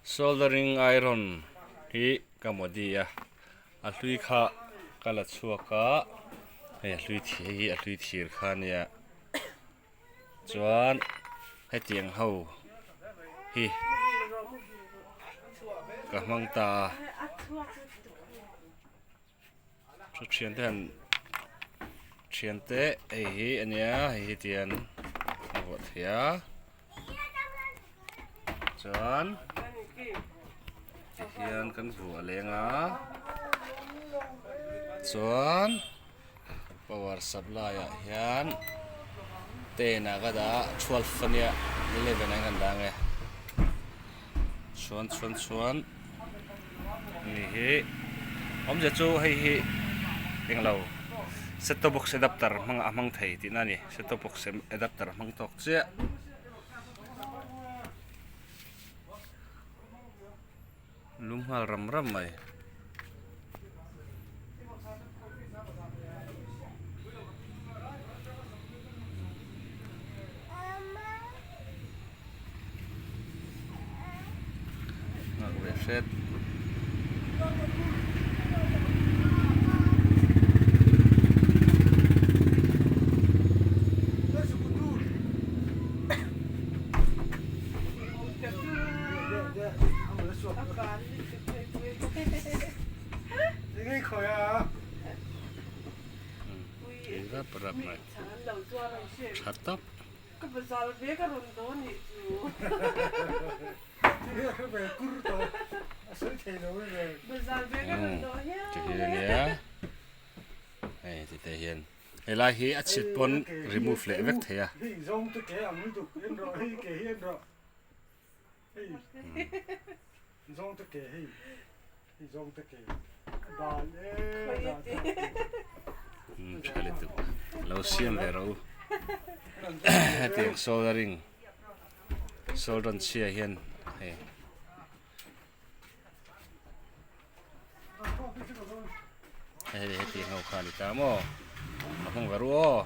Soldering iron hi ka modi a a hlui kha ka la chhuak a hei a hlui thir hi a hlui thir kha a nia chuan hetiang ho hi ka hmang ta a thu thian te han thian te hei hi a nia hei hi tian a vuah theih a chuan tihian kan vuah leng a chuan power supply ah hian ten ah ka dah a twelve a nia eleven ah hian kan dah ang e chuan chuan chuan ni hi awmzia chu hei hi englo set top box adapter hmang a hmang thei tihna a ni set top box adapter hmang tawk chiah. Lum nghal ram ram mai. Nghak ve hret. Rap rap mai tha tawp. Tihian ania hei tite hian. Helai hi a chhit pawn remove leh vek thei a. Tha lutuk lo siam ve rawh u hetiang soldering solder chhia hian hei. Hei heti ho kha a ni ta maw a hmang ve ru aw.